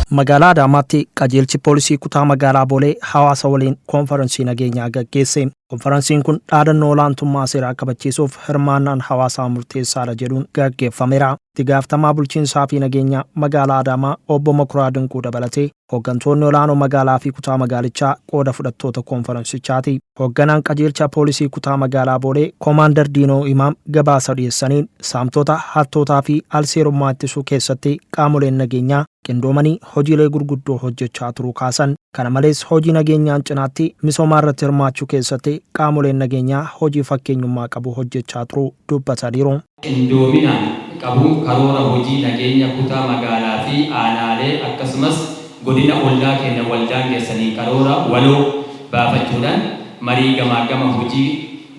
Magaalaa Adaamaatti qajeelchi poolisii kutaa magaalaa Boolee hawaasa waliin koonfaransii nageenyaa gaggeesse. Koonfaransiin kun dhaadannoo olaantummaa seeraa kabachiisuuf hirmaannaan hawaasaa murteessaadha jedhuun gaggeeffameera. Itti gaafatamaa bulchiinsaa fi nageenyaa magaalaa Adaamaa Obbo Makuraa Dinquu dabalatee hooggantoonni olaanoo magaalaa fi kutaa magaalichaa qooda fudhattoota koonfaransichaati. Hoogganaan qajeelcha poolisii kutaa magaalaa Boolee Koomaandar Diinoo Imaam gabaasa dhiyeessaniin saamtota, hattootaa fi alseerummaa ittisuu keessatti qaamoleen nageenyaa qindoomanii hojiilee gurguddoo hojjechaa turuu kaasan. Kana malees hojii nageenyaan cinaatti misoomaa irratti hirmaachuu keessatti qaamoleen nageenyaa hojii fakkeenyummaa qabu hojjechaa turuu dubbataniiru. Qindoominaan qabuun karoora hojii nageenya kutaa magaalaa fi aanaalee akkasumas godina ollaa keenya wal daangessaniin karoora waloo baafachuudhaan marii gamaaggama hojii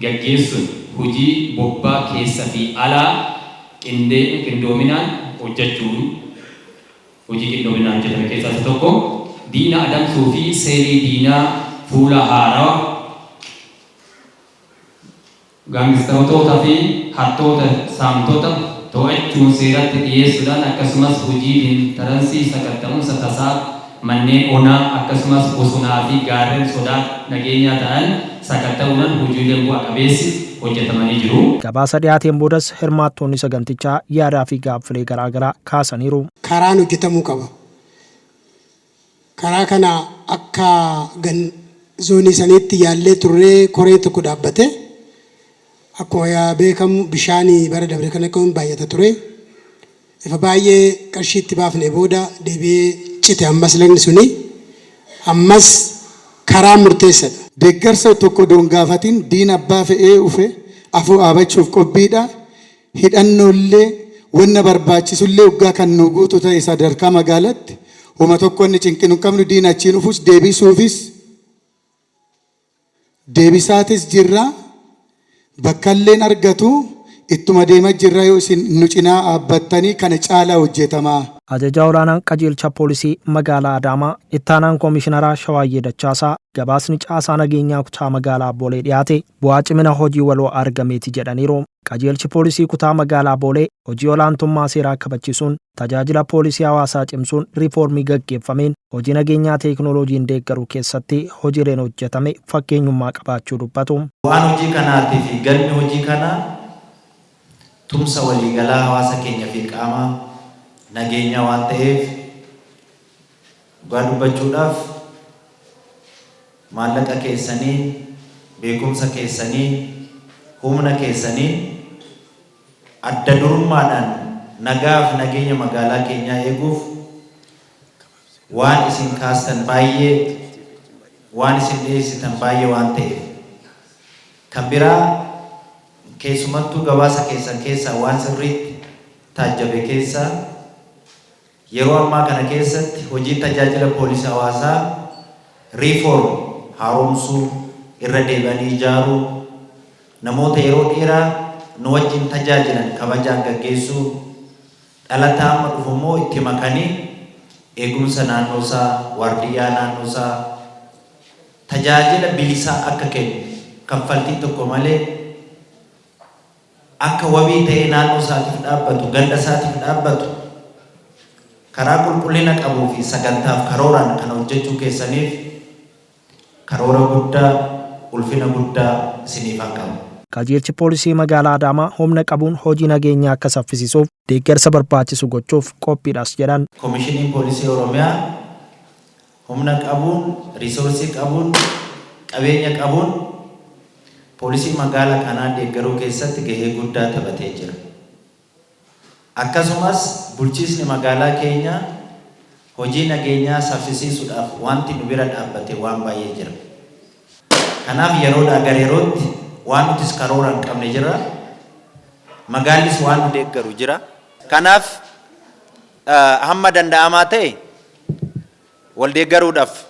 gaggeessuun hojii bobbaa keessa fi alaa qindoominaan hojjachuun hojii qindoominaan hojjetame keessaa isa tokko. Diina adamsuu fi seelii diinaa fuula haarawa Gaangistarotoota fi hattoota, saamtota to'achuun seeratti dhiyeessuudhaan akkasumas hojii dintaransii sakatta'umsa tasaa manneen onaa akkasumas bosonaa fi gaarren sodaa nageenyaa ta'an sakatta'uudhaan hojiileen bu'a qabeessi hojjetamanii jiru. Gabaasa dhiyaateen boodas hirmaattoonni sagantichaa yaadaa fi gaaffilee garaagaraa kaasaniiru. Karaan hojjetamuu qaba. Karaa kana akka gan zoonii saniitti yaallee turree koreen tokko dhaabbate. Akkuma beekamu bishaani bara dabre kana kan baay'ata ture. Ifa baay'ee qarshii itti baafne booda deebi'ee cite ammas lagni suni. Ammas karaan murteessadha. Deeggarsa tokko odoo hin gaafatin diina abbaa fe'ee ufe afoo dhaabachuuf qophiidha. Hidhannoollee wanna barbaachisullee hoggaa kan nu guutu ta'e sadarkaa magaalatti homa tokko inni cinqinu hin qabnu, diina achiin dhufus deebisuufis deebisaatis jirra, bakkalleen argatu ittuma deema jirra, yoo isin nu cinaa dhaabbattanii kana caalaa hojjetamaa. Ajajaa olaanaan qajeelcha poolisii magaalaa Adaamaa ittaanaan koomishinaraa Shawaayyee Dachaasaa gabaasni caasaa nageenyaa kutaa magaalaa Boolee dhiyaate bu'aa cimina hojii waloo argameeti jedhaniiru. Qajeelchi poolisii kutaa magaalaa Boolee hojii olaantummaa seeraa kabachiisuun tajaajila poolisii hawaasaa cimsuun riifoormii gaggeeffameen hojii nageenyaa teeknooloojiin deeggaruu keessatti hojiileen hojjetame fakkeenyummaa qabaachuu dubbatu. Bu'aan hojii kanaatii fi galmi hojii kanaa tumsa waliigalaa hawaasa keenya fi qaama nageenyaa waan ta'eef, dhugaa dubbachuudhaaf maallaqa keessaniin, beekumsa keessaniin, humna keessaniin adda durummaadhaan nagaaf nageenya magaalaa keenyaa eeguuf waan isin kaastan baay'ee, waan isin dhiyeessitan baay'ee waan ta'eef. Kan biraa, keessumattuu gabaasa keessan keessaa waan sirriitti taajjabe keessaa, yeroo ammaa kana keessatti hojii tajaajila poolisii hawaasaa reform, haaromsuu, irra deebi'anii ijaaruu, namoota yeroo dheeraa nu wajjin tajaajilan kabajaan gaggeessuu, dhalataa amma dhufu immoo itti makanii eegumsa naannoosaa, waardiyyaa naannoosaa, tajaajila bilisaa akka kennu, kaffaltii tokko malee akka wabii ta'ee naannoo isaatiif dhaabbatu, ganda isaatiif dhaabbatu, karaa qulqullina qabuu fi sagantaaf karooraan kana hojjechuu keessaniif karoora guddaa, ulfina guddaa isiniifan qaba. Qajeelchi poolisii magaalaa Adaamaa humna qabuun hojii nageenyaa akka saffisiisuuf deeggarsa barbaachisu gochuuf qophiidhas jedhan. Komishiniin Poolisii Oromiyaa humna qabuun, riisoorsii qabuun, qabeenya qabuun poolisii magaala kanaa deeggaruu keessatti gahee guddaa taphatee jira. Akkasumas bulchiisni magaalaa keenyaa hojii nageenyaa saffisiisuudhaaf wanti nu bira dhaabbate waan baay'ee jira. Kanaaf yeroodhaa gara yerootti waan nutis karoora hin qabne jira. Magaallis waan nu deeggaru jira. Kanaaf hamma danda'amaa ta'e wal deeggaruudhaaf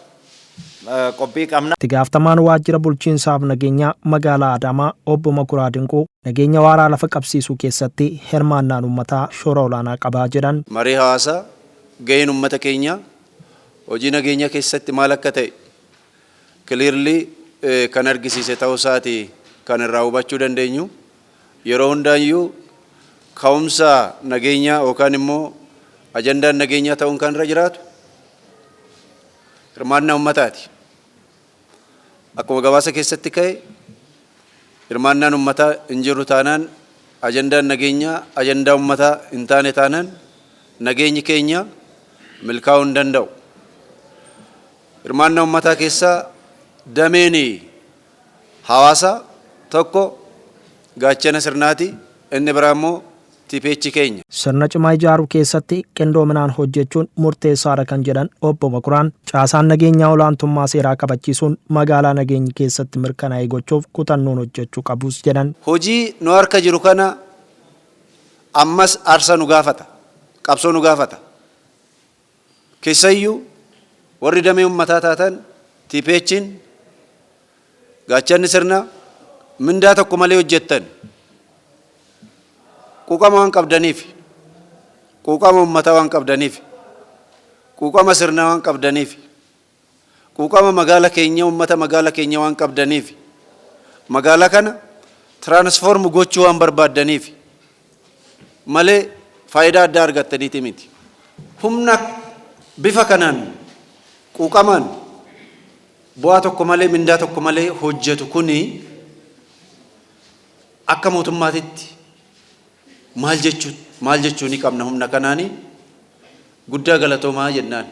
qophii qabna. Itti gaafatamaan waajjira bulchiinsaaf nageenyaa magaalaa Adaamaa Obbo Makuraa Dinquu nageenya waaraa lafa qabsiisuu keessatti hirmaannaan uummataa shoora olaanaa qabaa jedhan. Marii hawaasaa gaheen uummata keenyaa hojii nageenyaa keessatti maal akka ta'e clearly kan argisiise ta'uu isaati kan irraa hubachuu dandeenyu. Yeroo hundaayyuu ka'umsa nageenyaa yookaan immoo ajandaan nageenyaa ta'uun kan irra jiraatu Hirmaannaa uummataati. Akkuma gabaasa keessatti ka'e, hirmaannaan uummataa hin jiru taanaan, ajandaan nageenyaa ajandaa uummataa hin taane taanaan, nageenyi keenya milkaa'uu hin danda'u. Hirmaannaa uummataa keessaa dameen hawaasa tokko gaachana sirnaati, inni biraa immoo TPH keenya. Sirna cimaa ijaaruu keessatti qindoominaan hojjechuun murteessaadha kan jedhan Obbo Makuraan, caasaan nageenyaa olaantummaa seeraa kabachiisuun magaalaa nageenyi keessatti mirkanaa'e gochuuf kutannoon hojjechuu qabus jedhan. Hojii nu harka jiru kana ammas aarsaa nu gaafata. Qabsoo nu gaafata. Keessayyuu warri damee uummataa taatan, TPH'n, gaachanni sirna, mindaa tokko malee hojjettan. Quuqama waan qabdaniif, quuqama uummataa waan qabdaniif, quuqama sirnaa waan qabdaniif, quuqama magaala keenya, uummata magaala keenya waan qabdaniif, magaalaa kana transform gochuu waan barbaaddaniif malee faayidaa addaa argattaniiti miti. Humna bifa kanaan quuqamaan bu'aa tokko malee, mindaa tokko malee hojjetu kuni akka mootummaatitti maal jechuu ni qabna? Humna kanaanii guddaa galatoomaa jennaan.